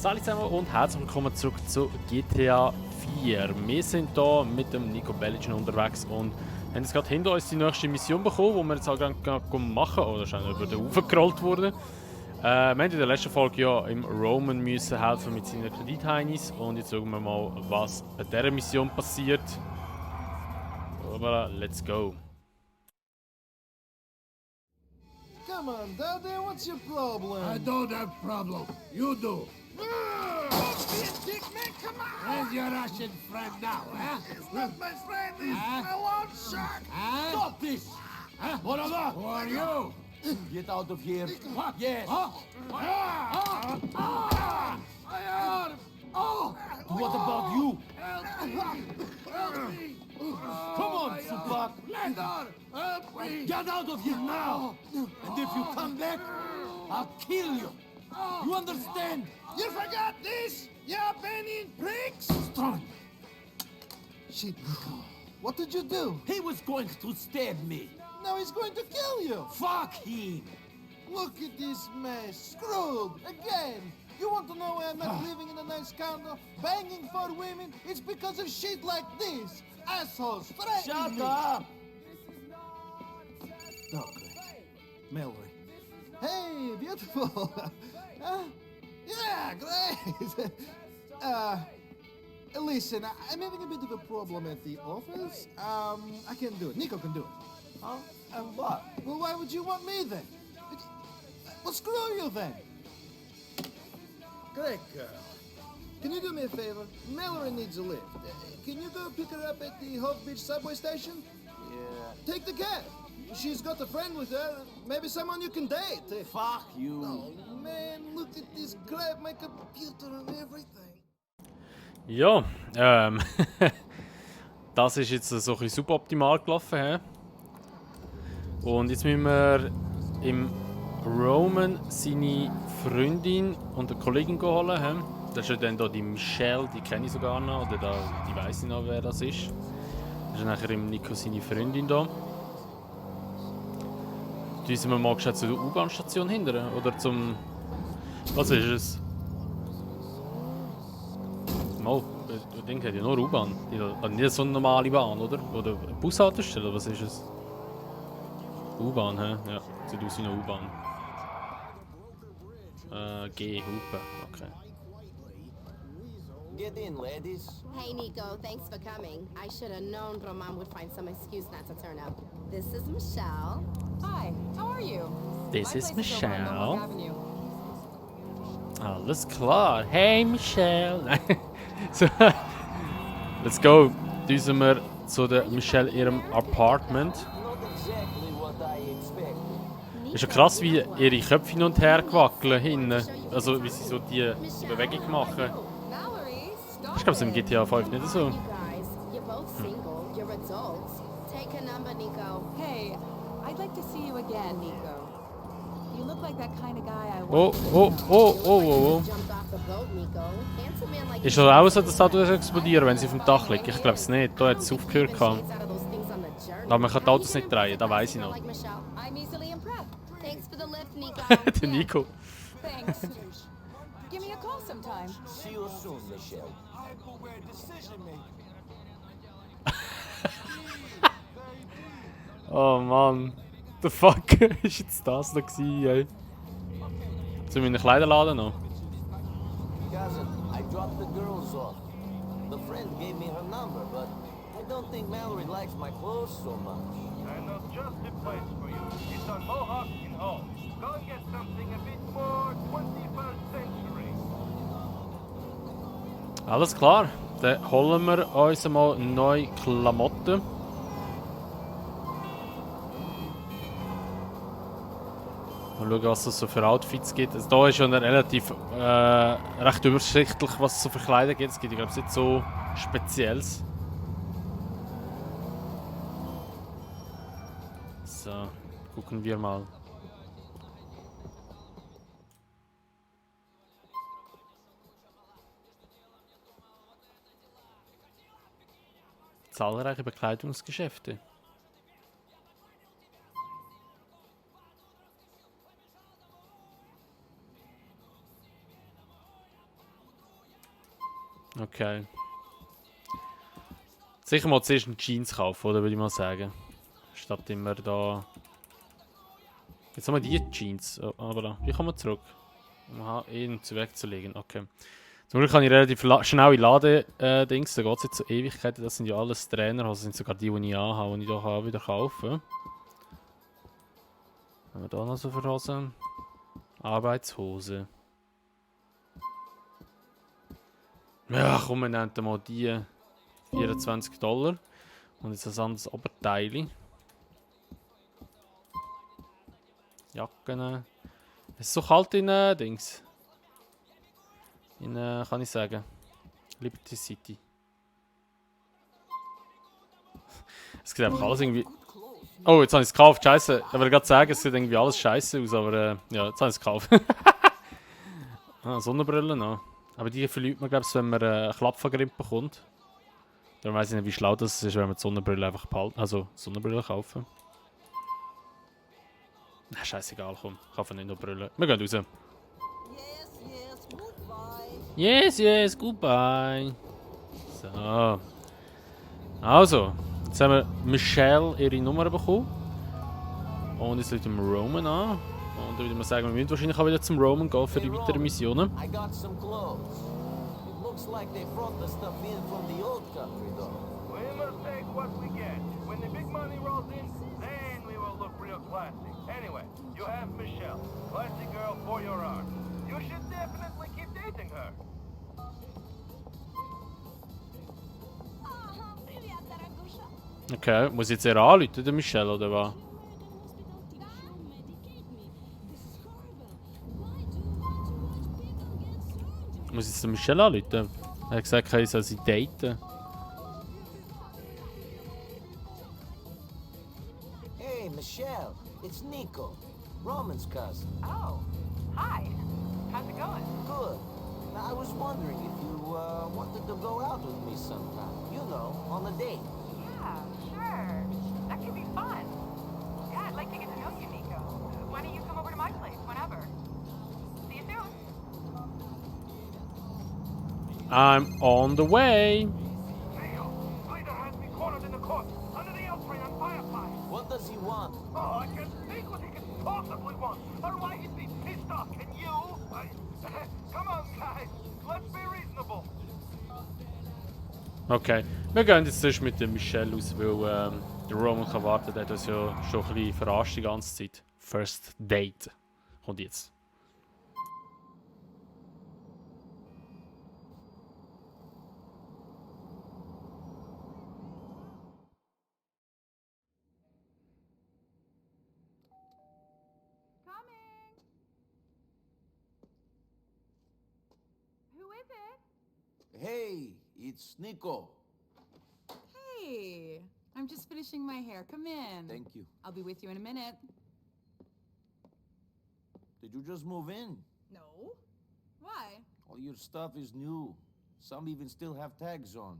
Salut zusammen und herzlich willkommen zurück zu GTA 4. Wir sind hier mit dem Nico Bellic unterwegs und haben jetzt gerade hinter uns die nächste Mission bekommen, die wir jetzt auch gerade machen. Oder ist über den Ufer gerollt worden. Wir haben in der letzten Folge ja im Roman müssen helfen mit seinen Kreditheinis und jetzt schauen wir mal, was bei dieser Mission passiert. Aber let's go. Come on, Daddy, what's your problem? I don't have problem. You do. Don't be a dick, man, come on! Where's your Russian friend now, huh? It's not my friend, it's Huh? my loan shark! Huh? Stop this! Huh? Who are you? Get out of here. What? Yes. Huh? Oh! What about you? Help me! Come on, Tupac! Leonard, help me! Get out of here now! And if you come back, I'll kill you! You understand? You forgot this? You Benin pricks? Strong. Shit, Nico. What did you do? He was going to stab me. Now he's going to kill you! Fuck him. Look at this mess. Screwed again. You want to know why I'm not living in a nice condo, banging for women? It's because of shit like this. Assholes threatening Shut me. up. Oh, great. Mallory. Hey, beautiful. Yeah, great. Listen, I'm having a bit of a problem at the office. I can do it. Nico can do it. Huh? And what? Well, why would you want me then? Well, screw you then. Great girl. Can you do me a favor? Mallory needs a lift. Can you go pick her up at the Hove Beach subway station? Yeah. Take the cab. She's got a friend with her. Maybe someone you can date. Fuck you. Oh man, look at this crap, my computer and everything. Ja, das ist jetzt so ein bisschen suboptimal gelaufen. He? Und jetzt müssen wir im Roman seine Freundin und eine Kollegin holen. He? Das ist ja dann da die Michelle, die kenne ich sogar noch, oder da, die weiss ich noch, wer das ist. Das ist nachher im Nico seine Freundin da. Müssen wir mal gescheit zur U-Bahn-Station hindern, oder zum... Was ist es? Mal, ich denke, hat ja nur U-Bahn. Nicht so eine normale Bahn, oder? Oder eine Bushaltestelle, oder was ist es? U-Bahn, hä? Ja, sieht aus wie eine U-Bahn. G, Hupe, okay. Get in, ladies. Hey Nico, thanks for coming. I should have known Roman would find some excuse not to turn up. This is Michelle. Hi, how are you? This My is place over on Michelle. Norfolk Avenue. Alles klar. Hey Michelle! So, let's go. Düsen wir zu der Michelle ihrem Apartment. Not exactly what I expected. Ist ja krass, wie ihre Köpfe hin und her wackeln hinten. Also wie sie so die Bewegung machen. Valerie, stop Ich glaube, es ist im it. GTA 5 nicht so. You guys, you're both single, you're adults. Take a number, Nico. Hey, I'd like to see you again, Nico. You look like that kind of guy I Oh, want. oh. Jumped off the boat, Nico. Handsome man like Ist you. das auch so, dass das Auto explodieren, wenn sie auf dem Dach liegt? Ich glaube es nicht. Da hat es aufgehört. Gehabt. Aber man kann die Autos nicht drehen, das weiss ich noch. Like Michelle. I'm easily impressed. Thanks for the lift, Nico. Der Nico. Thanks. Give me a call sometime. See you soon, Michelle. Oh Mann. The fuck ist jetzt das da gewesen, ey? Zu meinen Kleiderladen noch? Cousin, I dropped the girls off. The friend gave me her number, but I don't think Mallory likes my clothes so much. I know just the place for you. It's on Mohawk in Hall. Go and get something a bit more 21st century. Alles klar. Dann holen wir uns mal neue Klamotten. Mal schauen, was es so für Outfits gibt. Also da ist schon relativ recht übersichtlich, was es so für Kleider gibt. Es gibt, glaube ich, nicht so Spezielles. So, gucken wir mal. Zahlreiche Bekleidungsgeschäfte. Okay. Sicher mal zuerst eine Jeans kaufen, oder würde ich mal sagen. Statt immer da... Jetzt haben wir die Jeans. Oh, aber wie kommen wir zurück? Aha, ihn zu wegzulegen. Okay. Zum Glück kann ich relativ schnell in Ladedings. Da geht es jetzt so Ewigkeiten. Das sind ja alles Trainer. Das sind sogar die, die ich anhabe, die ich hier wieder kaufen. Was haben wir da noch so für Hosen? Arbeitshose. Ja, komm, wir nehmen mal die $24. Und jetzt ein anderes Oberteil. Jacken. Es ist so kalt in Dings. In, kann ich sagen, Liberty City. Es sieht einfach alles irgendwie... Oh, jetzt habe ich es gekauft, scheiße. Ich wollte gerade sagen, es sieht irgendwie alles scheiße aus, aber ja, jetzt habe ich es gekauft. Sonnenbrille noch. Aber die verliert man, glaube ich, wenn man eine Klappvergrippe bekommt. Darum weiss ich nicht, wie schlau das ist, wenn man die Sonnenbrille einfach behalten, also Sonnenbrille kaufen. Na, scheißegal, komm. Ich kaufe nicht nur Brille. Wir gehen raus. Yes, yes, goodbye. Yes, goodbye. So. Also, jetzt haben wir Michelle ihre Nummer bekommen. Und jetzt läuft Roman an. Und dann würde man sagen, wir müssen wahrscheinlich auch wieder zum Roman gehen für die weiteren Missionen. I got some clothes. It looks like they brought the stuff in from the old country, though. We must take what we get. When the big money rolls in, then we will look real classy. Anyway, you have Michelle. Classy girl for your art. You should definitely keep dating her. Okay, muss ich jetzt eher anrufen, der Michelle, oder was? Muss ich jetzt den Michelle anrufen? Er hat gesagt, ich soll sie daten. Hey, Michelle, it's Nico, Roman's cousin. Oh, hi. How's it going? Good. Now, I was wondering if you wanted to go out with me sometime. You know, on a date. Yeah, sure. That could be fun. Yeah, I'd like to get to know you, Nico. Why don't you come over to my place whenever? See you soon. I'm on the way. Theo, Peter has me cornered in the court, under the L-train on Firefly. What does he want? Oh, I can't think what he could possibly want, or why he'd be pissed off. Can you? Come on, guys, let's be reasonable. Okay, wir gehen jetzt zuerst mit dem Michelle aus, weil der Roman kann warten, der hat uns ja schon ein bisschen verarscht die ganze Zeit. First Date kommt jetzt. Coming. Who is it? Hey, it's Nico. Hey, I'm just finishing my hair. Come in. Thank you. I'll be with you in a minute. Did you just move in? No. Why? All your stuff is new. Some even still have tags on.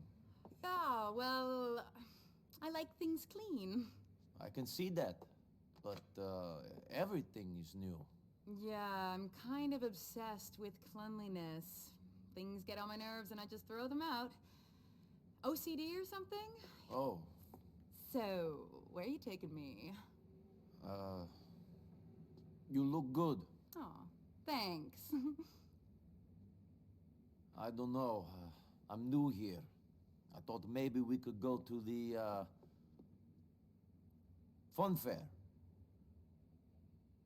Yeah, well, I like things clean. I can see that. But everything is new. Yeah, I'm kind of obsessed with cleanliness. Things get on my nerves and I just throw them out. OCD or something? Oh, So, where are you taking me? you look good. Oh, thanks. I don't know. I'm new here. I thought maybe we could go to the fun fair.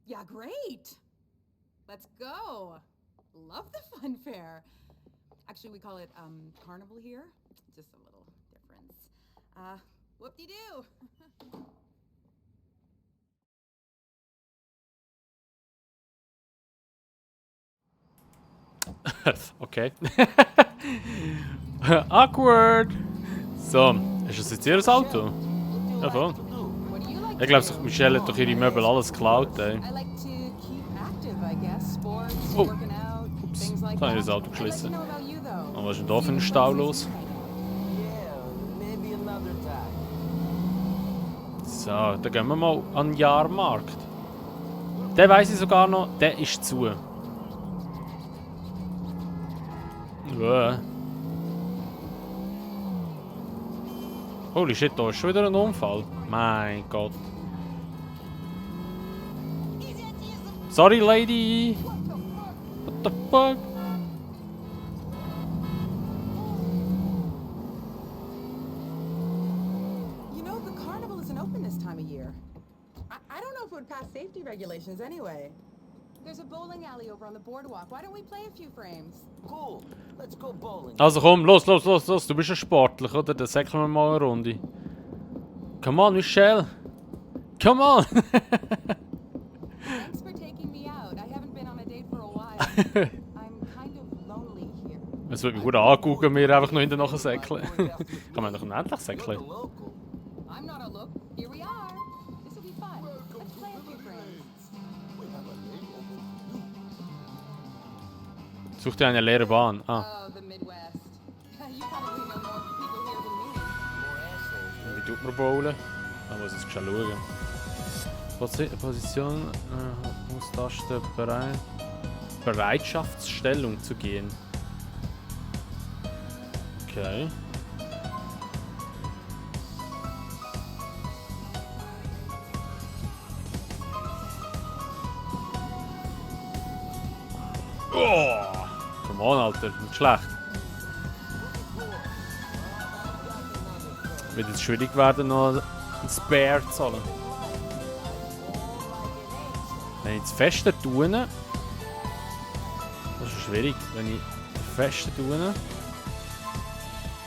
Yeah, great. Let's go. Love the fun fair. Actually, we call it carnival here. Just a little difference. Whoop-de-doo. Okay. Awkward. So, ist das jetzt ihr Auto? Ja, voll. What do you like Ich to glaube, do? Michelle hat doch ihre Möbel alles geklaut, ey. I like to keep active, I guess. Sports, Oh. working out, things like Jetzt habe that. ich das Auto I'd like to geschlossen. know about you, though. Und was ist denn da für ein Stau los? Yeah, maybe another time. So, dann gehen wir mal an den Jahrmarkt. Den weiss ich sogar noch, der ist zu. Holy shit, da ist schon wieder ein Unfall. Mein Gott. Sorry, Lady! What the fuck? You know, the carnival isn't open this time of year. I don't know if it would pass safety regulations anyway. There's a bowling alley over on the boardwalk. Why don't we play a few frames? Cool. Let's go bowling. Also komm, los. Du bist ja sportlich, oder? Dann säckeln wir mal eine Runde. Come on, Michelle. Come on! Thanks for taking me out. I haven't been on a date for a while. I'm kind of lonely here. Es wird mich gut angucken, wir einfach noch hinterher säckeln. Kann man doch endlich säckeln? You're the local. I'm not a look. Here we are. This will be fun. Let's play a few frames. Such dir eine leere Bahn. Ah, Oh, the Midwest. You probably know more people here than me. More assholes. wie tut man bowlen? Da muss ich jetzt schon schauen. Position, Maustaste bereit. Bereitschaftsstellung zu gehen. Okay. Oh! Come on, Alter, nicht schlecht. Wird jetzt schwierig werden, noch ein Spare zu zahlen. Wenn ich das Feste tue, das ist schwierig. Wenn ich das Feste tue,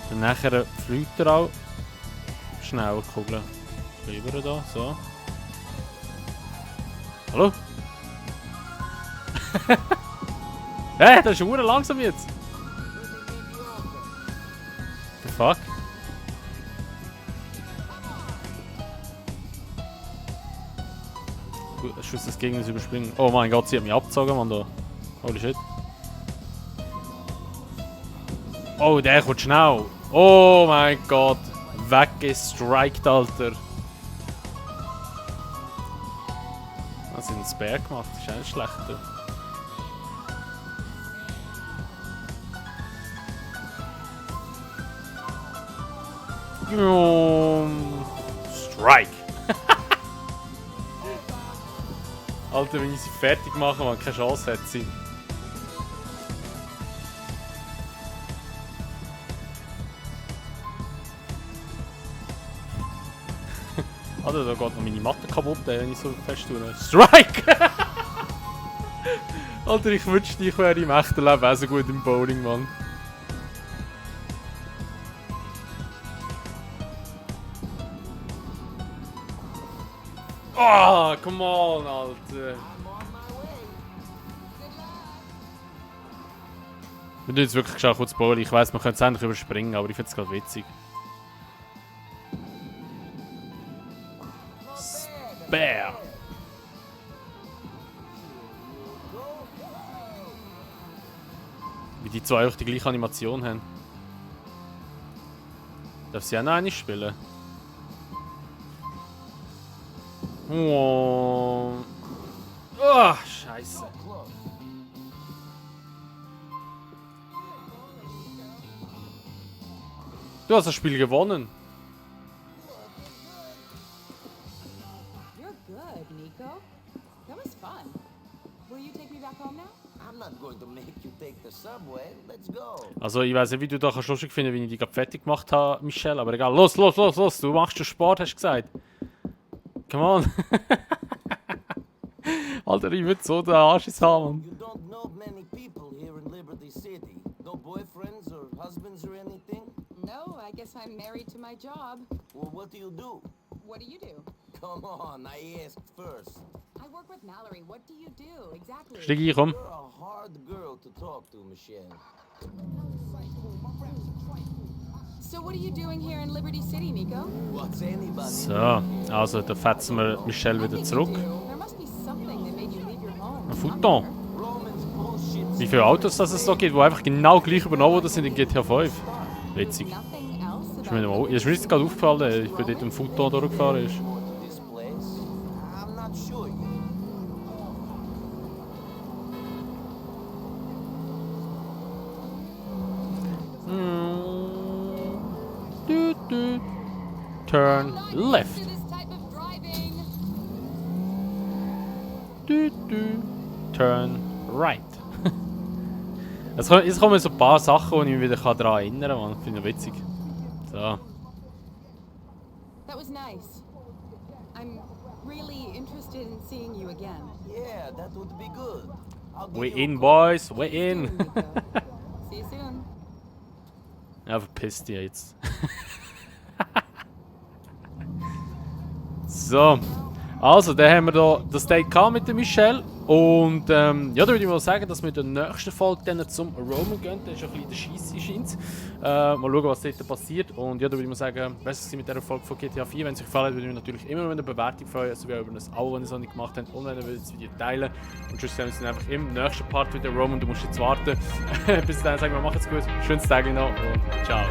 dann nachher fliegt er auch schneller Kugeln. Lieber da, so. Hallo? Hä, das ist verdammt langsam jetzt. The fuck? Gut, ich muss das Gegner überspringen. Oh mein Gott, sie hat mich abgezogen, Mann, da. Holy shit. Oh, der kommt schnell. Oh mein Gott. Weggestrikt, Alter. Was hat ein Spare gemacht? Das ist eigentlich schlechter. Strike! Alter, wenn ich sie fertig mache, man keine Chance hat sie. Alter, da geht noch meine Matte kaputt, wenn ich so fest tue. Strike! Alter, ich wünschte, ich wäre im echten Leben auch so gut im Bowling, Mann. Oh, come on, Alter. Wir tun jetzt wirklich schon kurz bowlen. Ich weiss, man könnte es endlich überspringen, aber ich finde es gerade witzig. Spare. Wie die zwei auch die gleiche Animation haben. Darf sie auch noch eine spielen? Oh. Oh, Scheiße. Du hast das Spiel gewonnen. You're good, Nico. That was fun. Will you take me back home now? I'm not going to make you take the subway. Let's go. Also ich weiß nicht, wie du da lustig finden, wie ich die gerade fertig gemacht habe, Michelle, aber egal. Los, los, los, los. Du machst schon Sport, hast du gesagt. Come on. Alter, ich würde so den Anschiss haben. You don't know many people here in Liberty City. No boyfriends or husbands or anything? No, I guess I'm married to my job. Well, what do you do? What do you do? Come on, I asked first. I work with Mallory. What do you do exactly? Steig ein, komm. You're a hard girl to talk to, Michelle. So what are you doing here in Liberty City, Nico? What's anybody? So, also da fetzen wir Michelle wieder zurück. There must be something that made you leave your home. Ein Futon. Roman's bullshit. Wie viele Autos das es da gibt, die einfach genau gleich übernommen wurden sind in GTA 5. Witzig. Nothing else Ist mir about ist mir jetzt gerade aufgefallen, ich bin dort im Futon durchgefahren ist. This place? I'm not sure yet. turn left. Turn right. Jetzt kommen so ein paar Sachen, wo ich mich wieder daran erinnern kann. Das finde ich witzig. So. That was nice. I'm really interested in seeing you again. Yeah, that would be good. I'll give We you a in, call. boys. We in. See you soon. Ja, verpiss dich jetzt. So. Also, dann haben wir da das Date gehabt mit der Michelle. Und ja, da würde ich mal sagen, dass wir in der nächsten Folge dann zum Roman gehen. Der ist ein bisschen der Scheisse, scheint. Mal schauen, was dort passiert. Und ja, da würde ich mal sagen, was war mit dieser Folge von GTA 4. Wenn es euch gefallen hat, würde ich mich natürlich immer über eine Bewertung freuen, sowie auch über ein Abo, wenn ihr es noch nicht gemacht habt. Und wenn ihr das Video teilen. Und tschüss, sehen wir uns dann einfach im nächsten Part wieder. Roman, du musst jetzt warten. Bis dahin sagen wir, macht's gut. Schönes Tag noch und ciao.